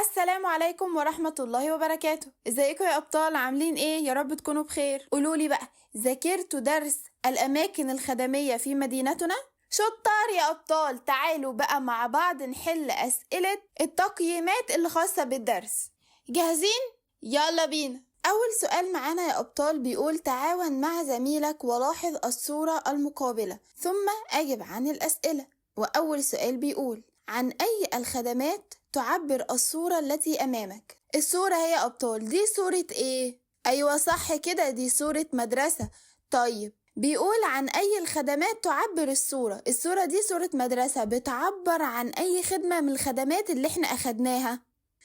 السلام عليكم ورحمة الله وبركاته. ازيكم يا أبطال؟ عاملين ايه؟ يا رب تكونوا بخير. قولولي بقى، ذاكرتوا درس الأماكن الخدمية في مدينتنا؟ شطار يا أبطال. تعالوا بقى مع بعض نحل أسئلة التقييمات اللي خاصة بالدرس. جاهزين؟ يلا بينا. أول سؤال معانا يا أبطال بيقول: تعاون مع زميلك ولاحظ الصورة المقابلة ثم أجب عن الأسئلة. وأول سؤال بيقول: عن أي الخدمات تعبر الصورة التي أمامك؟ الصورة هي يا أبطال دي صورة إيه؟ أيوة صح كده، دي صورة مدرسة. طيب بيقول عن أي الخدمات تعبر الصورة؟ الصورة دي صورة مدرسة، بتعبر عن أي خدمة من الخدمات اللي احنا أخدناها؟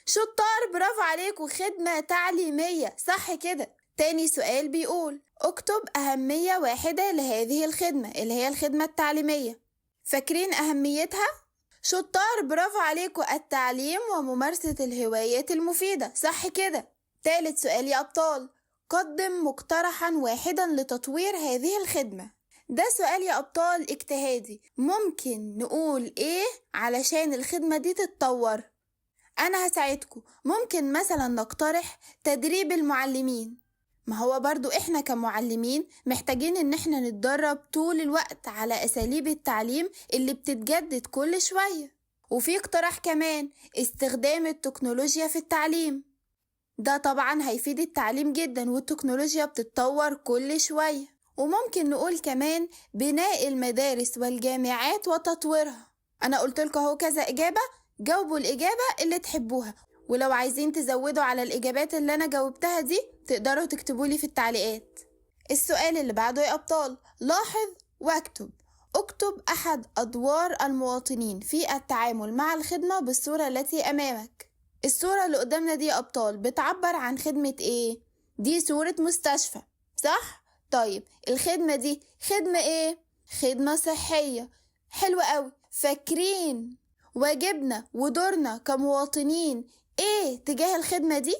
شطار، برافو عليكم، خدمة تعليمية، صح كده. تاني سؤال بيقول: اكتب أهمية واحدة لهذه الخدمة اللي هي الخدمة التعليمية. فاكرين أهميتها؟ شطار، برافو عليكم، التعليم وممارسة الهوايات المفيدة، صح كده. تالت سؤال يا أبطال: قدم مقترحا واحدا لتطوير هذه الخدمة. ده سؤال يا أبطال اجتهادي، ممكن نقول إيه علشان الخدمة دي تتطور؟ أنا هساعدكم. ممكن مثلا نقترح تدريب المعلمين، ما هو برضو إحنا كمعلمين محتاجين إن إحنا نتدرب طول الوقت على أساليب التعليم اللي بتتجدد كل شوية. وفي اقتراح كمان، استخدام التكنولوجيا في التعليم، ده طبعا هيفيد التعليم جدا والتكنولوجيا بتتطور كل شوية. وممكن نقول كمان بناء المدارس والجامعات وتطويرها. أنا قلت لكم أهو كذا إجابة، جاوبوا الإجابة اللي تحبوها، ولو عايزين تزودوا على الإجابات اللي أنا جاوبتها دي تقدروا تكتبوا لي في التعليقات. السؤال اللي بعده يا أبطال: لاحظ واكتب. اكتب أحد أدوار المواطنين في التعامل مع الخدمة بالصورة التي أمامك. الصورة اللي قدامنا دي يا أبطال بتعبر عن خدمة إيه؟ دي صورة مستشفى، صح؟ طيب الخدمة دي خدمة إيه؟ خدمة صحية. حلوة قوي. فاكرين واجبنا ودورنا كمواطنين إيه تجاه الخدمة دي؟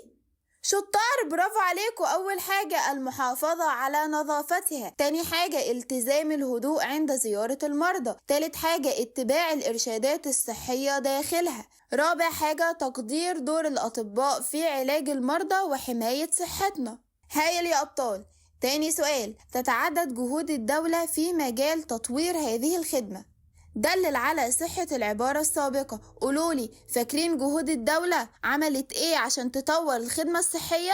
شطار، برافو عليكم. أول حاجة المحافظة على نظافتها، تاني حاجة التزام الهدوء عند زيارة المرضى، تالت حاجة اتباع الإرشادات الصحية داخلها، رابع حاجة تقدير دور الأطباء في علاج المرضى وحماية صحتنا. هايل يا أبطال. تاني سؤال: تتعدد جهود الدولة في مجال تطوير هذه الخدمة. دلل على صحة العبارة السابقة. قولولي فاكرين جهود الدولة عملت ايه عشان تطور الخدمة الصحية؟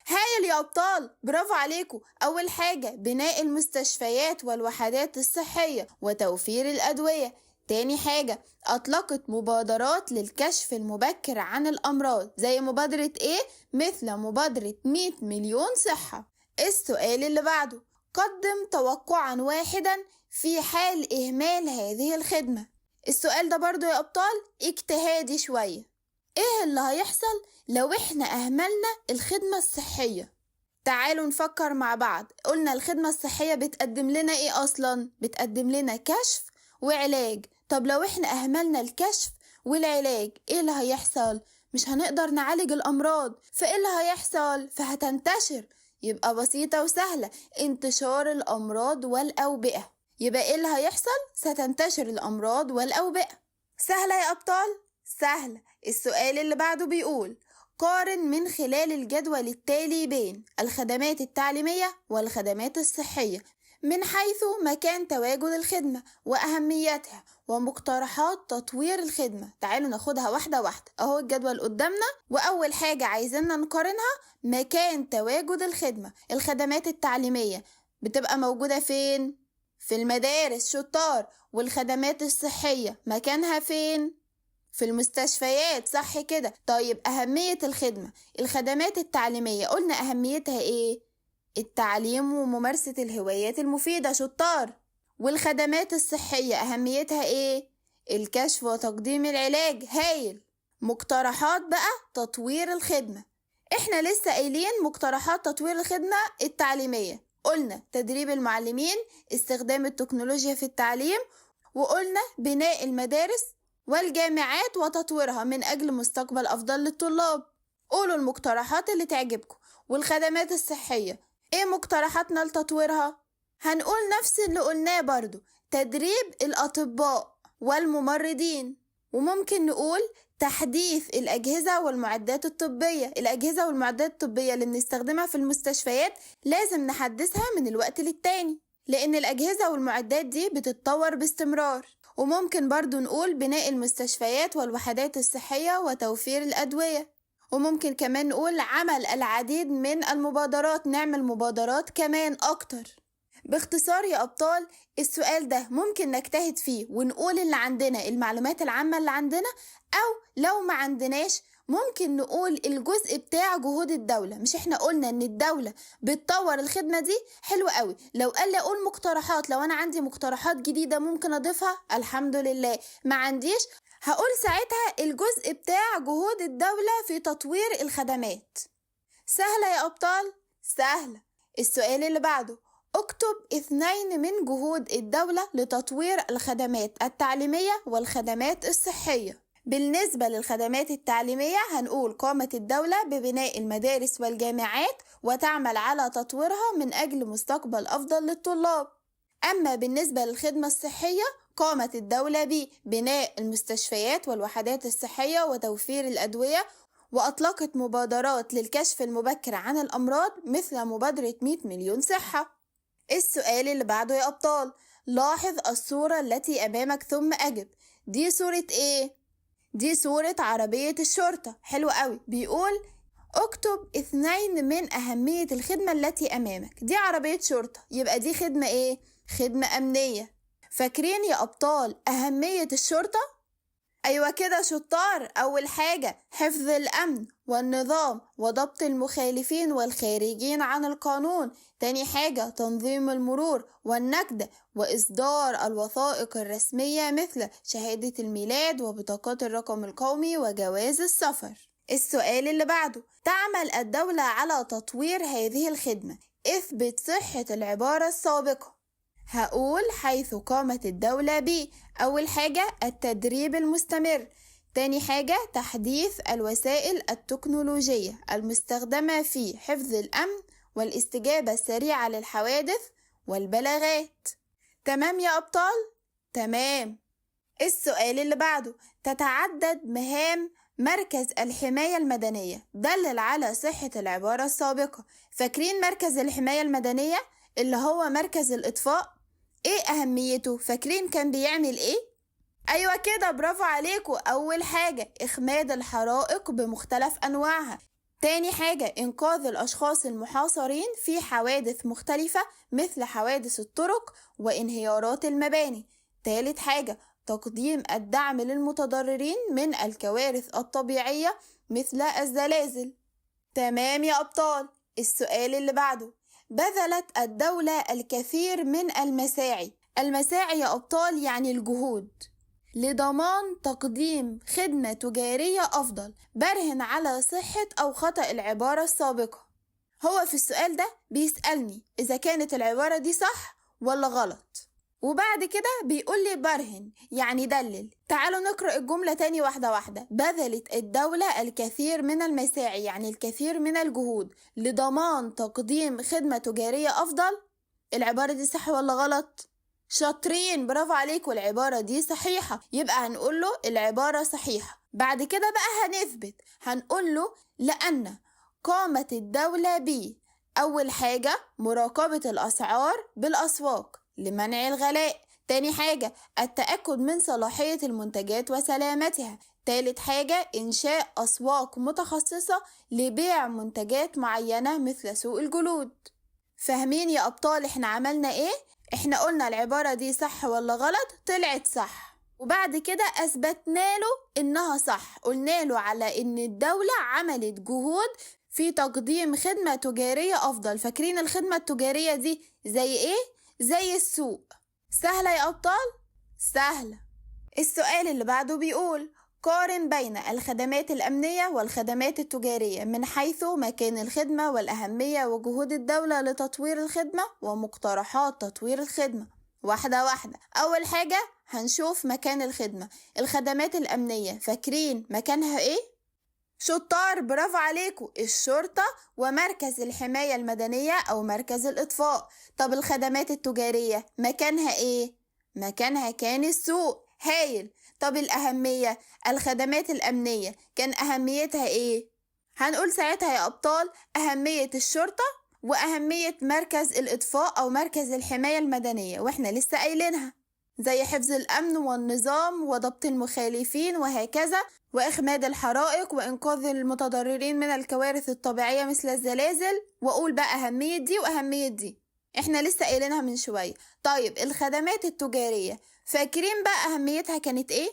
هايل يا أبطال، برافو عليكم. أول حاجة بناء المستشفيات والوحدات الصحية وتوفير الأدوية. تاني حاجة أطلقت مبادرات للكشف المبكر عن الأمراض، زي مبادرة ايه؟ مثل مبادرة 100 مليون صحة. السؤال اللي بعده: قدم توقعا واحدا في حال إهمال هذه الخدمة. السؤال ده برضو يا أبطال اجتهادي شوية. إيه اللي هيحصل لو إحنا أهملنا الخدمة الصحية؟ تعالوا نفكر مع بعض. قلنا الخدمة الصحية بتقدم لنا إيه أصلا؟ بتقدم لنا كشف وعلاج. طب لو إحنا أهملنا الكشف والعلاج إيه اللي هيحصل؟ مش هنقدر نعالج الأمراض، فإيه اللي هيحصل؟ فهتنتشر. يبقى بسيطة وسهلة، انتشار الأمراض والأوبئة. يبقى إيه اللي هيحصل؟ ستنتشر الأمراض والأوبئة. سهلة يا أبطال؟ سهلة. السؤال اللي بعده بيقول: قارن من خلال الجدول التالي بين الخدمات التعليمية والخدمات الصحية من حيث مكان تواجد الخدمة وأهميتها ومقترحات تطوير الخدمة. تعالوا ناخدها واحدة واحدة. أهو الجدول قدامنا، وأول حاجة عايزيننا نقارنها مكان تواجد الخدمة. الخدمات التعليمية بتبقى موجودة فين؟ في المدارس، شطار. والخدمات الصحية مكانها فين؟ في المستشفيات، صح كده. طيب أهمية الخدمة، الخدمات التعليمية قلنا أهميتها إيه؟ التعليم وممارسة الهوايات المفيدة، شطار. والخدمات الصحية أهميتها إيه؟ الكشف وتقديم العلاج، هايل. مقترحات بقى تطوير الخدمة، إحنا لسه قايلين مقترحات تطوير الخدمة التعليمية، قلنا تدريب المعلمين، استخدام التكنولوجيا في التعليم، وقلنا بناء المدارس والجامعات وتطويرها من أجل مستقبل أفضل للطلاب. قولوا المقترحات اللي تعجبكم. والخدمات الصحية ايه مقترحاتنا لتطويرها؟ هنقول نفس اللي قلناه برضو، تدريب الأطباء والممرضين، وممكن نقول تحديث الأجهزة والمعدات الطبية. الأجهزة والمعدات الطبية اللي بنستخدمها في المستشفيات لازم نحدثها من الوقت للتاني، لأن الأجهزة والمعدات دي بتتطور باستمرار. وممكن برضو نقول بناء المستشفيات والوحدات الصحية وتوفير الأدوية. وممكن كمان نقول عمل العديد من المبادرات، نعمل مبادرات كمان أكتر. باختصار يا أبطال، السؤال ده ممكن نجتهد فيه ونقول اللي عندنا، المعلومات العامة اللي عندنا، أو لو ما عندناش ممكن نقول الجزء بتاع جهود الدولة. مش احنا قلنا ان الدولة بتطور الخدمة دي؟ حلو قوي. لو قال لي اقول مقترحات، لو انا عندي مقترحات جديدة ممكن اضيفها، الحمد لله. ما عنديش، هقول ساعتها الجزء بتاع جهود الدولة في تطوير الخدمات. سهلة يا أبطال؟ سهلة. السؤال اللي بعده، اكتب 2 من جهود الدولة لتطوير الخدمات التعليمية والخدمات الصحية. بالنسبة للخدمات التعليمية هنقول قامت الدولة ببناء المدارس والجامعات وتعمل على تطويرها من أجل مستقبل أفضل للطلاب. أما بالنسبة للخدمة الصحية قامت الدولة ببناء المستشفيات والوحدات الصحية وتوفير الأدوية، وأطلقت مبادرات للكشف المبكر عن الأمراض مثل مبادرة 100 مليون صحة. السؤال اللي بعده يا أبطال، لاحظ الصورة التي أمامك ثم أجب. دي صورة إيه؟ دي صورة عربية الشرطة. حلو قوي. بيقول اكتب 2 من أهمية الخدمة التي أمامك. دي عربية شرطة، يبقى دي خدمة إيه؟ خدمة أمنية. فاكرين يا أبطال أهمية الشرطة؟ أيوة كده شطار. أول حاجة حفظ الأمن والنظام وضبط المخالفين والخارجين عن القانون. تاني حاجة تنظيم المرور والنجدة وإصدار الوثائق الرسمية مثل شهادة الميلاد وبطاقات الرقم القومي وجواز السفر. السؤال اللي بعده، تعمل الدولة على تطوير هذه الخدمة، اثبت صحة العبارة السابقة. هقول حيث قامت الدولة ب أول حاجة التدريب المستمر، تاني حاجة تحديث الوسائل التكنولوجية المستخدمة في حفظ الأمن والاستجابة السريعة للحوادث والبلاغات. تمام يا أبطال؟ تمام. السؤال اللي بعده، تتعدد مهام مركز الحماية المدنية، دلل على صحة العبارة السابقة. فاكرين مركز الحماية المدنية اللي هو مركز الإطفاء؟ ايه اهميته؟ فاكرين كان بيعمل ايه؟ ايوه كده، برافو عليكم. اول حاجة اخماد الحرائق بمختلف انواعها. تاني حاجة انقاذ الاشخاص المحاصرين في حوادث مختلفة مثل حوادث الطرق وانهيارات المباني. تالت حاجة تقديم الدعم للمتضررين من الكوارث الطبيعية مثل الزلازل. تمام يا أبطال. السؤال اللي بعده، بذلت الدولة الكثير من المساعي. المساعي يا أبطال يعني الجهود، لضمان تقديم خدمة تجارية أفضل. برهن على صحة أو خطأ العبارة السابقة. هو في السؤال ده بيسألني إذا كانت العبارة دي صح ولا غلط، وبعد كده بيقول لي برهن يعني دلل. تعالوا نقرأ الجملة تاني واحدة واحدة. بذلت الدولة الكثير من المساعي يعني الكثير من الجهود لضمان تقديم خدمة تجارية أفضل. العبارة دي صح ولا غلط؟ شاطرين، برافو عليكم، العبارة دي صحيحة. يبقى هنقول له العبارة صحيحة. بعد كده بقى هنثبت، هنقول له لأن قامت الدولة ب أول حاجة مراقبة الأسعار بالأسواق لمنع الغلاء، تاني حاجة التأكد من صلاحية المنتجات وسلامتها، تالت حاجة إنشاء أسواق متخصصة لبيع منتجات معينة مثل سوق الجلود. فاهمين يا أبطال إحنا عملنا إيه؟ إحنا قلنا العبارة دي صح ولا غلط، طلعت صح، وبعد كده أثبتنا له إنها صح، قلنا له على إن الدولة عملت جهود في تقديم خدمة تجارية أفضل. فاكرين الخدمة التجارية دي زي إيه؟ زي السوق. سهلة يا أبطال؟ سهلة. السؤال اللي بعده بيقول قارن بين الخدمات الأمنية والخدمات التجارية من حيث مكان الخدمة والأهمية وجهود الدولة لتطوير الخدمة ومقترحات تطوير الخدمة. واحدة واحدة. أول حاجة هنشوف مكان الخدمة. الخدمات الأمنية فاكرين مكانها إيه؟ شطار، برافو عليكم، الشرطة ومركز الحماية المدنية أو مركز الإطفاء. طب الخدمات التجارية مكانها إيه؟ مكانها كان السوق. هايل. طب الأهمية، الخدمات الأمنية كان أهميتها إيه؟ هنقول ساعتها يا أبطال أهمية الشرطة وأهمية مركز الإطفاء أو مركز الحماية المدنية، وإحنا لسه قايلينها، زي حفظ الأمن والنظام وضبط المخالفين وهكذا، وإخماد الحرائق وإنقاذ المتضررين من الكوارث الطبيعية مثل الزلازل. وأقول بقى أهمية دي وأهمية دي، إحنا لسه قايلينها من شوية. طيب الخدمات التجارية، فاكرين بقى أهميتها كانت إيه؟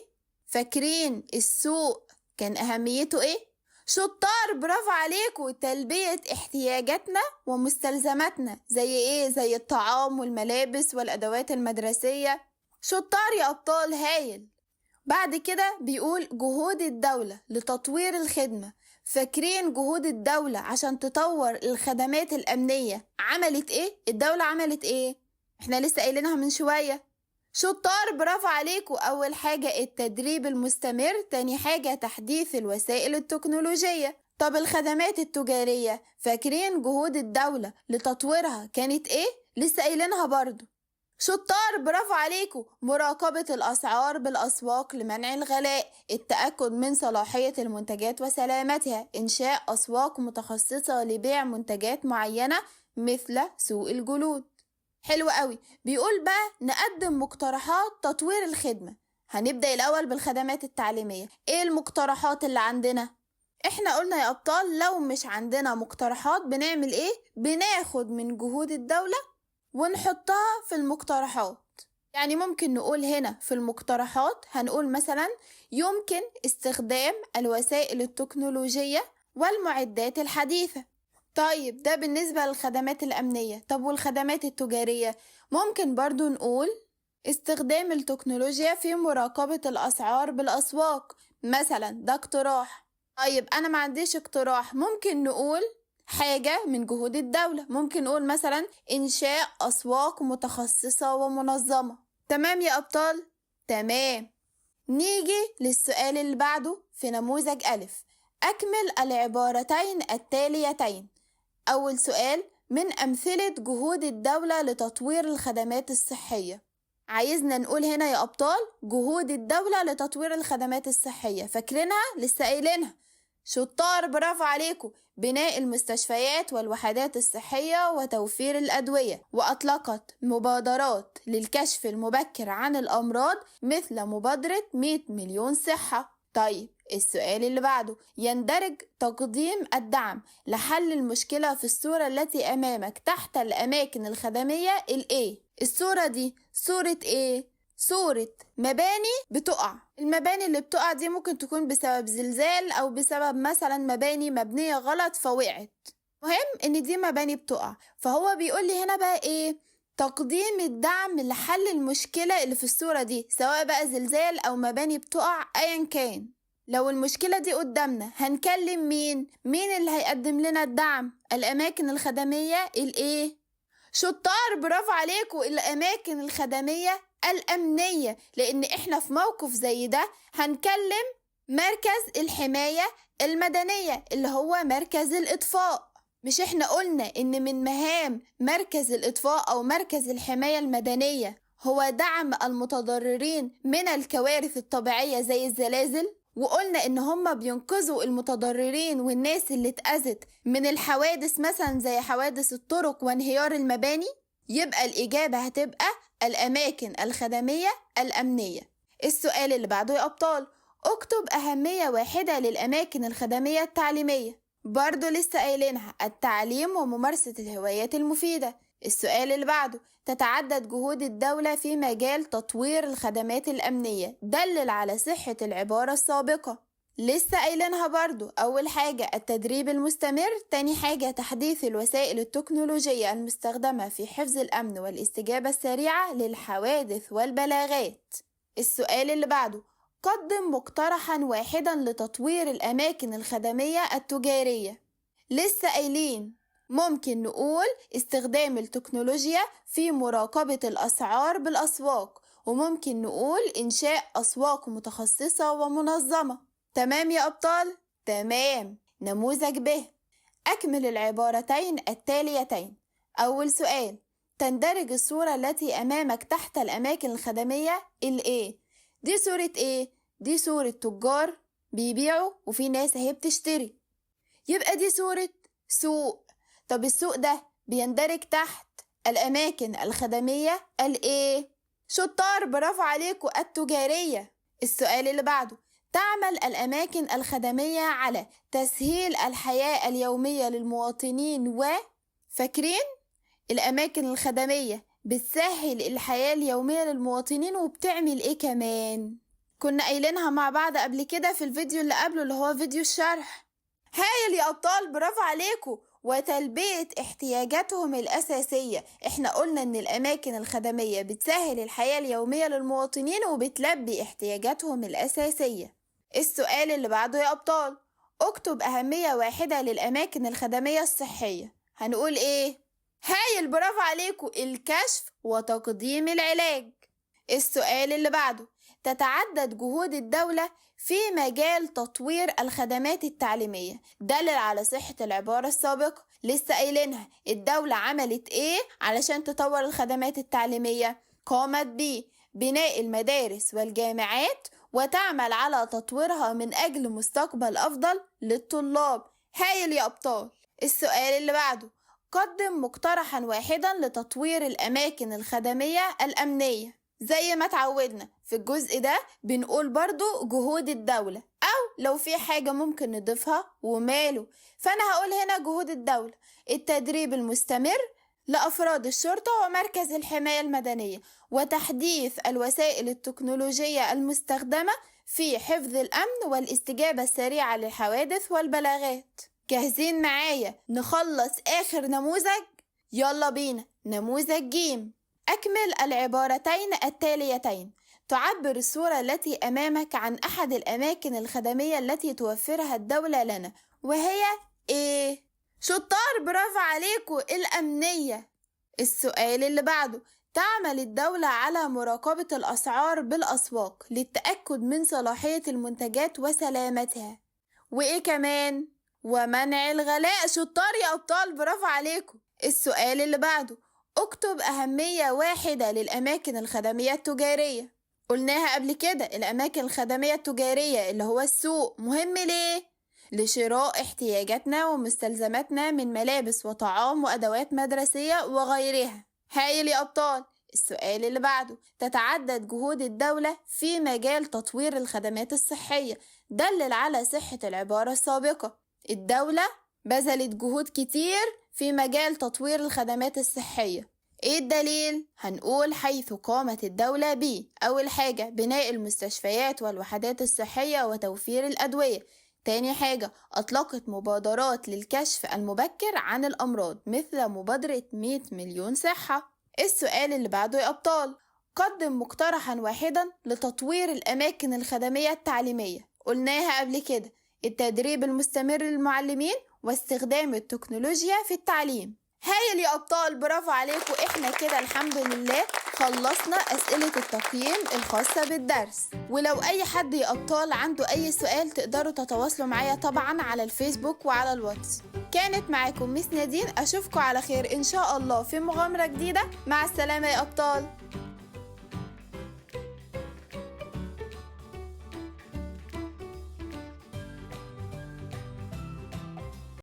فاكرين السوق كان أهميته إيه؟ شطار، برافو عليكم. تلبية احتياجاتنا ومستلزماتنا، زي إيه؟ زي الطعام والملابس والأدوات المدرسية. شطار يا أبطال، هايل. بعد كده بيقول جهود الدولة لتطوير الخدمة. فاكرين جهود الدولة عشان تطور الخدمات الأمنية عملت إيه؟ الدولة عملت إيه؟ إحنا لسه قايلينها من شوية. شطار، برافو عليكم. أول حاجة التدريب المستمر، تاني حاجة تحديث الوسائل التكنولوجية. طب الخدمات التجارية، فاكرين جهود الدولة لتطويرها كانت إيه؟ لسه قايلينها برضو. شطار، برافو عليكم. مراقبة الأسعار بالأسواق لمنع الغلاء، التأكد من صلاحية المنتجات وسلامتها، إنشاء أسواق متخصصة لبيع منتجات معينة مثل سوق الجلود. حلو قوي. بيقول بقى نقدم مقترحات تطوير الخدمة. هنبدأ الأول بالخدمات التعليمية. إيه المقترحات اللي عندنا؟ إحنا قلنا يا أبطال لو مش عندنا مقترحات بنعمل إيه؟ بناخد من جهود الدولة ونحطها في المقترحات. يعني ممكن نقول هنا في المقترحات هنقول مثلا يمكن استخدام الوسائل التكنولوجية والمعدات الحديثة. طيب ده بالنسبة للخدمات الأمنية. طب والخدمات التجارية؟ ممكن برضو نقول استخدام التكنولوجيا في مراقبة الأسعار بالأسواق مثلا، ده اقتراح. طيب أنا ما عنديش اقتراح، ممكن نقول حاجة من جهود الدولة، ممكن نقول مثلا إنشاء أسواق متخصصة ومنظمة. تمام يا أبطال؟ تمام. نيجي للسؤال اللي بعده في نموذج ألف. أكمل العبارتين التاليتين. أول سؤال، من أمثلة جهود الدولة لتطوير الخدمات الصحية. عايزنا نقول هنا يا أبطال جهود الدولة لتطوير الخدمات الصحية، فاكرينها؟ لسه قايلينها. شطار، برافو عليكم. بناء المستشفيات والوحدات الصحية وتوفير الأدوية، وأطلقت مبادرات للكشف المبكر عن الأمراض مثل مبادرة 100 مليون صحة. طيب السؤال اللي بعده، يندرج تقديم الدعم لحل المشكلة في الصورة التي أمامك تحت الأماكن الخدمية الإيه؟ الصورة دي صورة إيه؟ صورة مباني بتقع. المباني اللي بتقع دي ممكن تكون بسبب زلزال أو بسبب مثلا مباني مبنية غلط فوقعت. مهم إن دي مباني بتقع، فهو بيقول لي هنا بقى إيه؟ تقديم الدعم لحل المشكلة اللي في الصورة دي، سواء بقى زلزال أو مباني بتقع أيا كان. لو المشكلة دي قدامنا هنكلم مين؟ مين اللي هيقدم لنا الدعم؟ الأماكن الخدمية الإيه؟ شطار، برافو عليكم. الأماكن الخدمية الأمنية، لأن إحنا في موقف زي ده هنكلم مركز الحماية المدنية اللي هو مركز الإطفاء. مش إحنا قلنا إن من مهام مركز الإطفاء أو مركز الحماية المدنية هو دعم المتضررين من الكوارث الطبيعية زي الزلازل؟ وقلنا إن هم بينقذوا المتضررين والناس اللي اتأذت من الحوادث مثلا زي حوادث الطرق وانهيار المباني. يبقى الإجابة هتبقى الأماكن الخدمية الأمنية. السؤال اللي بعده يا أبطال، اكتب أهمية واحدة للأماكن الخدمية التعليمية. برضو لسه قايلينها، التعليم وممارسة الهوايات المفيدة. السؤال اللي بعده، تتعدد جهود الدولة في مجال تطوير الخدمات الأمنية، دلل على صحة العبارة السابقة. لسه قايلينها برضو، أول حاجة التدريب المستمر، تاني حاجة تحديث الوسائل التكنولوجية المستخدمة في حفظ الأمن والاستجابة السريعة للحوادث والبلاغات. السؤال اللي بعده، قدم مقترحا واحدا لتطوير الأماكن الخدمية التجارية. لسه قايلين ممكن نقول استخدام التكنولوجيا في مراقبة الأسعار بالأسواق، وممكن نقول إنشاء أسواق متخصصة ومنظمة. تمام يا أبطال؟ تمام. نموذج ب، أكمل العبارتين التاليتين. أول سؤال، تندرج الصورة التي أمامك تحت الأماكن الخدمية الإيه؟ دي صورة إيه؟ دي صورة تجار بيبيعوا وفي ناس اهي بتشتري، يبقى دي صورة سوق. طب السوق ده بيندرج تحت الأماكن الخدمية الإيه؟ شطار، برافو عليكم، التجارية. السؤال اللي بعده، تعمل الأماكن الخدمية على تسهيل الحياة اليومية للمواطنين و فاكرين؟ الأماكن الخدمية بتسهل الحياة اليومية للمواطنين وبتعمل إيه كمان؟ كنا قايلينها مع بعض قبل كده في الفيديو اللي قبله اللي هو فيديو الشرح. هايل يا أبطال، برافو عليكم. وتلبية احتياجاتهم الأساسية. احنا قلنا ان الأماكن الخدمية بتسهل الحياة اليومية للمواطنين وبتلبي احتياجاتهم الأساسية. السؤال اللي بعده يا أبطال، اكتب أهمية واحدة للأماكن الخدمية الصحية. هنقول ايه؟ هايل، برافو عليكم، الكشف وتقديم العلاج. السؤال اللي بعده، تتعدد جهود الدولة في مجال تطوير الخدمات التعليمية. دلل على صحة العبارة السابقة، لسه قايلينها. الدولة عملت ايه علشان تطور الخدمات التعليمية؟ قامت ببناء المدارس والجامعات وتعمل على تطويرها من أجل مستقبل أفضل للطلاب. هايل يا أبطال. السؤال اللي بعده، قدم مقترحا واحدا لتطوير الأماكن الخدمية الأمنية. زي ما تعودنا في الجزء ده بنقول برضو جهود الدولة، أو لو في حاجة ممكن نضيفها وماله. فأنا هقول هنا جهود الدولة، التدريب المستمر لأفراد الشرطة ومركز الحماية المدنية، وتحديث الوسائل التكنولوجية المستخدمة في حفظ الأمن والاستجابة السريعة للحوادث والبلاغات. جاهزين معايا نخلص آخر نموذج؟ يلا بينا، نموذج جيم. أكمل العبارتين التاليتين. تعبر الصورة التي أمامك عن أحد الأماكن الخدمية التي توفرها الدولة لنا، وهي إيه؟ شطار، برافو عليكم، الأمنية. السؤال اللي بعده، تعمل الدولة على مراقبة الأسعار بالأسواق للتأكد من صلاحية المنتجات وسلامتها، وإيه كمان؟ ومنع الغلاء. شطار يا أبطال، برافو عليكم. السؤال اللي بعده، اكتب أهمية واحدة للأماكن الخدمية التجارية. قلناها قبل كده، الأماكن الخدمية التجارية اللي هو السوق مهم ليه؟ لشراء احتياجاتنا ومستلزماتنا من ملابس وطعام وأدوات مدرسية وغيرها. هايل يا أبطال. السؤال اللي بعده، تتعدد جهود الدولة في مجال تطوير الخدمات الصحية. دلل على صحة العبارة السابقة. الدولة بذلت جهود كتير في مجال تطوير الخدمات الصحية. ايه الدليل؟ هنقول حيث قامت الدولة ب أول حاجة بناء المستشفيات والوحدات الصحية وتوفير الأدوية. تاني حاجة أطلقت مبادرات للكشف المبكر عن الأمراض مثل مبادرة 100 مليون صحة. السؤال اللي بعده يا أبطال، قدم مقترحا واحدا لتطوير الأماكن الخدمية التعليمية. قلناها قبل كده، التدريب المستمر للمعلمين واستخدام التكنولوجيا في التعليم. هايل يا أبطال، برافو عليكم. احنا كده الحمد لله خلصنا أسئلة التقييم الخاصة بالدرس. ولو أي حد يا أبطال عنده أي سؤال تقدروا تتواصلوا معايا طبعا على الفيسبوك وعلى الواتس. كانت معاكم ميس نادين، أشوفكم على خير إن شاء الله في مغامرة جديدة. مع السلامة يا أبطال.